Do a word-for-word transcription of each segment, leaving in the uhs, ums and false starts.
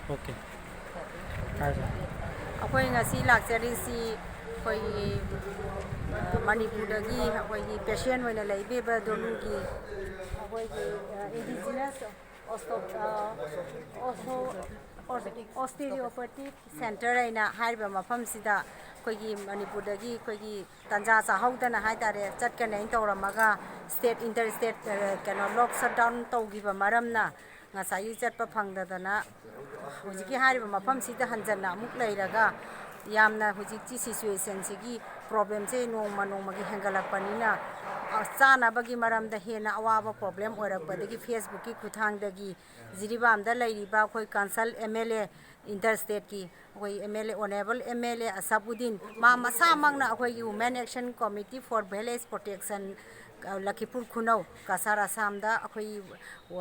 Okay. ꯍꯥꯏꯔꯣ꯫ ꯑꯩꯈꯣꯏ ꯉꯁꯤ ꯂꯥꯛꯆꯔꯤꯁꯤ ꯑꯩꯈꯣꯏꯒꯤ, ꯑ, ꯃꯅꯤꯄꯨꯔꯗꯒꯤ ꯑꯩꯈꯣꯏꯒꯤ ꯄꯦꯁꯦꯟ ꯑꯣꯏꯅ ꯂꯩꯕꯤꯕ ꯗꯣꯂꯨꯒꯤ ꯑꯩꯈꯣꯏꯒꯤ, ꯑ, ꯏꯟꯗꯤꯖꯤꯅꯁ ꯑꯣꯁꯇꯣ-, ꯑ, ꯑꯣꯁꯣ-, ꯑꯣꯁ-, ꯑꯣꯁꯇꯤꯔꯤꯌꯣꯄꯦꯊꯤꯛ ꯁꯦꯟꯇꯔ ꯍꯥꯏꯅ ꯍꯥꯏꯔꯤꯕ ꯃꯐꯝꯁꯤꯗ ꯑꯩꯈꯣꯏꯒꯤ ꯃꯅꯤꯄꯨꯔꯗꯒꯤ ꯑꯩꯈꯣꯏꯒꯤ ꯇꯥꯟꯖꯥ ꯆꯥꯍꯧꯗꯅ ꯍꯥꯏꯇꯥꯔꯦ, ꯆꯠꯀꯅꯤ ꯍꯥꯏꯅ ꯇꯧꯔꯝꯃꯒ ꯁ꯭ꯇꯦꯠ, ꯏꯟꯇꯔ ꯁ꯭ꯇꯦꯠ, ꯑ, ꯀꯩꯅꯣ, ꯂꯣꯛ ꯁꯠ ꯗꯥꯎꯟ ꯇꯧꯈꯤꯕ ꯃꯔꯝꯅ ꯉꯁꯥꯏꯒꯤ ꯆꯠꯄ ꯐꯪꯗꯗꯅ ꯍꯧꯖꯤꯛꯀꯤ ꯍꯥꯏꯔꯤꯕ ꯃꯐꯝꯁꯤꯗ ꯍꯟꯖꯟꯅ ꯑꯃꯨꯛ ꯂꯩꯔꯒ ꯌꯥꯝꯅ ꯍꯧꯖꯤꯛꯀꯤ ꯁꯤꯆꯨꯋꯦꯁꯟꯁꯤꯒꯤ ꯄ꯭ꯔꯣꯕ꯭ꯂꯦꯝꯁꯦ ꯅꯣꯡꯃ ꯅꯣꯡꯃꯒꯤ ꯍꯦꯟꯒꯠꯂꯛꯄꯅꯤꯅ, ꯑ, ꯆꯥꯅꯕꯒꯤ ꯃꯔꯝꯗ ꯍꯦꯟꯅ ꯑꯋꯥꯕ ꯄ꯭ꯔꯣꯕ꯭ꯂꯦꯝ ꯑꯣꯏꯔꯛꯄꯗꯒꯤ ꯐꯦꯁꯕꯨꯛꯀꯤ ꯈꯨꯠꯊꯥꯡꯗꯒꯤ ꯖꯤꯔꯤꯕꯥꯝꯗ ꯂꯩꯔꯤꯕ ꯑꯩꯈꯣꯏ council M L A, inter ꯁ꯭ꯇꯦꯠꯀꯤ ꯑꯩꯈꯣꯏ M L A, honourable M L A Asabuddin, ꯃꯥ ꯃꯁꯥꯃꯛꯅ ꯑꯩꯈꯣꯏꯒꯤ Women Action Committee for Village Protection, ꯑ, ꯂꯈꯤꯄꯨꯔ ꯈꯨꯅꯧ, ꯀꯁꯥꯔ ꯑꯁꯥꯝꯗ ꯑꯩꯈꯣꯏ,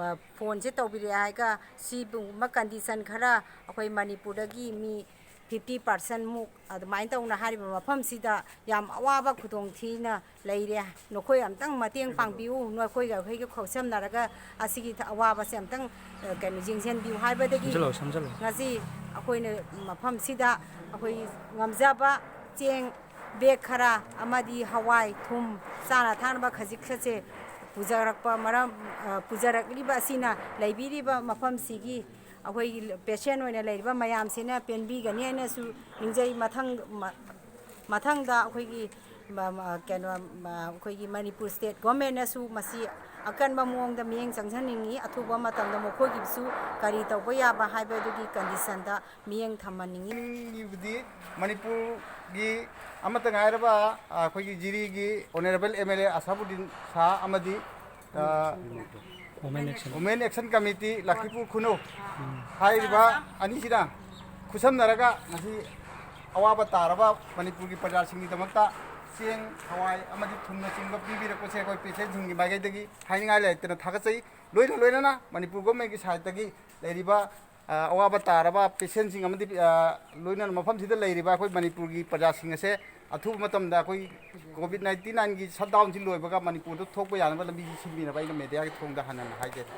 ꯑ, ꯐꯣꯟꯁꯦ ꯇꯧꯕꯤꯔꯛꯑꯦ ꯍꯥꯏꯒ ꯁꯤꯒꯨꯝꯕ ꯀꯟꯗꯤꯁꯟ ꯈꯔ ꯑꯩꯈꯣꯏ ꯃꯅꯤꯄꯨꯔꯗꯒꯤ ꯃꯤ ꯐꯤꯐꯇꯤ ꯄꯥꯔꯁꯦꯟꯃꯨꯛ ꯑꯗꯨꯃꯥꯏꯅ ꯇꯧꯅ ꯍꯥꯏꯔꯤꯕ ꯃꯐꯝꯁꯤꯗ ꯌꯥꯝ ꯑꯋꯥꯕ ꯈꯨꯗꯣꯡꯊꯤꯅ ꯂꯩꯔꯦ꯫ ꯅꯈꯣꯏ ꯑꯝꯇꯪ ꯃꯇꯦꯡ ꯄꯥꯡꯕꯤꯌꯨ, ꯅꯈꯣꯏꯒ ꯑꯩꯈꯣꯏꯒ ꯈꯣꯛꯁꯝꯅꯔꯒ ꯑꯁꯤꯒꯤ ꯊ-, ꯑꯋꯥꯕꯁꯦ ꯑꯝꯇꯪ, ꯑ, ꯀꯩꯅꯣ, ꯌꯦꯡꯁꯤꯟꯕꯤꯌꯨ ꯍꯥꯏꯕꯗꯒꯤ ꯁꯝꯖꯜꯂꯣ, ꯁꯝꯖꯜꯂꯣ꯫ ꯉꯁꯤ ꯑꯩꯈꯣꯏꯅ ꯃꯐꯝꯁꯤꯗ ꯑꯩꯈꯣꯏ ꯉꯝꯖꯕ ꯆꯦꯡ ꯕꯦꯒ ꯈꯔ ꯑꯃꯗꯤ ꯍꯋꯥꯏ, ꯊꯨꯝ, ꯆꯥꯅ ꯊꯛꯅꯕ ꯈꯖꯤꯛ ꯈꯔꯁꯦ ꯄꯨꯖꯔꯛꯄ ꯃꯔꯝ, ꯑ, ꯄꯨꯖꯔꯛꯂꯤꯕ ꯑꯁꯤꯅ ꯂꯩꯕꯤꯔꯤꯕ ꯃꯐꯝꯁꯤꯒꯤ ꯑꯩꯈꯣꯏꯒꯤ ꯄꯦꯁꯦꯟ ꯑꯣꯏꯅ ꯂꯩꯔꯤꯕ ꯃꯌꯥꯝꯁꯤꯅ ꯄꯦꯟꯕꯤꯒꯅꯤ ꯍꯥꯏꯅꯁꯨ ꯅꯤꯡꯖꯩ꯫ ꯃꯊꯪ, ꯃ-, ꯃꯊꯪꯗ ꯑꯩꯈꯣꯏꯒꯤ ꯃ-, ꯃ-, ꯀꯩꯅꯣ, ꯃ-, ꯑꯩꯈꯣꯏꯒꯤ ꯃꯅꯤꯄꯨꯔ ꯁ꯭ꯇꯦꯠ ꯒꯣꯔꯃꯦꯟꯅꯁꯨ ꯃꯁꯤ ꯑꯀꯟꯕ ꯃꯑꯣꯡꯗ ꯃꯤꯠꯌꯦꯡ ꯆꯪꯁꯤꯟꯅꯤꯡꯏ꯫ ꯑꯊꯨꯕ ꯃꯇꯝꯗ ꯃꯈꯣꯏꯒꯤꯁꯨ ꯀꯔꯤ ꯇꯧꯕ ꯌꯥꯕ ꯍꯥꯏꯕꯗꯨꯒꯤ ꯀꯟꯗꯤꯁꯟꯗ ꯃꯤꯠꯌꯦꯡ ꯊꯝꯍꯟꯅꯤꯡꯏ꯫ ꯒꯤꯕꯨꯗꯤ ꯃꯅꯤꯄꯨꯔꯒꯤ ꯑꯃꯠꯇ ꯉꯥꯏꯔꯕ, ꯑ, ꯑꯩꯈꯣꯏꯒꯤ ꯖꯤꯔꯤꯒꯤ honourable M L A Asabuddin Shah ꯑꯃꯗꯤ, ꯑ, Women Action꯫ Women Action Committee ꯂꯈꯤꯄꯨꯔ ꯈꯨꯅꯧ ꯍꯥꯏꯔꯤꯕ ꯑꯅꯤꯁꯤꯅ ꯈꯨꯠꯁꯝꯅꯔꯒ ꯉꯁꯤ ꯑꯋꯥꯕ ꯇꯥꯔꯕ ꯃꯅꯤꯄꯨꯔꯒꯤ ꯄ꯭ꯔꯖꯥꯁꯤꯡꯒꯤꯗꯃꯛꯇ ꯆꯦꯡ, ꯍꯋꯥꯏ ꯑꯃꯗꯤ ꯊꯨꯝꯅꯆꯤꯡꯕ ꯄꯤꯕꯤꯔꯛꯄꯁꯦ ꯑꯩꯈꯣꯏ ꯄꯦꯁꯦꯟꯁꯤꯡꯒꯤ ꯃꯥꯏꯀꯩꯗꯒꯤ ꯍꯥꯏꯅꯤꯡꯉꯥꯏ ꯂꯩꯇꯅ ꯊꯥꯒꯠꯆꯩ꯫ ꯂꯣꯏꯅ ꯂꯣꯏꯅꯅ ꯃꯅꯤꯄꯨꯔ ꯒꯣꯔꯃꯦꯟꯒꯤ ꯁꯥꯏꯠꯇꯒꯤ ꯂꯩꯔꯤꯕ, ꯑ, ꯑꯋꯥꯕ ꯇꯥꯔꯕ ꯄꯦꯁꯦꯟꯁꯤꯡ ꯑꯃꯗꯤ, ꯑ, ꯂꯣꯏꯅꯅ ꯃꯐꯝꯁꯤꯗ ꯂꯩꯔꯤꯕ ꯑꯩꯈꯣꯏ ꯃꯅꯤꯄꯨꯔꯒꯤ ꯄ꯭ꯔꯖꯥꯁꯤꯡ ꯑꯁꯦ ꯑꯊꯨꯕ ꯃꯇꯝꯗ ꯑꯩꯈꯣꯏ ꯀꯣꯚꯤꯗ ꯅꯥꯏꯟꯇꯤꯟꯒꯤ ꯁꯠ ꯗꯥꯎꯟꯁꯤ ꯂꯣꯏꯕꯒ ꯃꯅꯤꯄꯨꯔꯗ ꯊꯣꯛꯄ ꯌꯥꯅꯕ ꯂꯝꯕꯤꯁꯤ ꯁꯤꯟꯕꯤꯅꯕ ꯑꯩꯅ ꯃꯦꯗꯤꯌꯥꯒꯤ ꯊꯣꯡꯗ ꯍꯟꯅ ꯍꯟꯅ ꯍꯥꯏꯖꯔꯤ꯫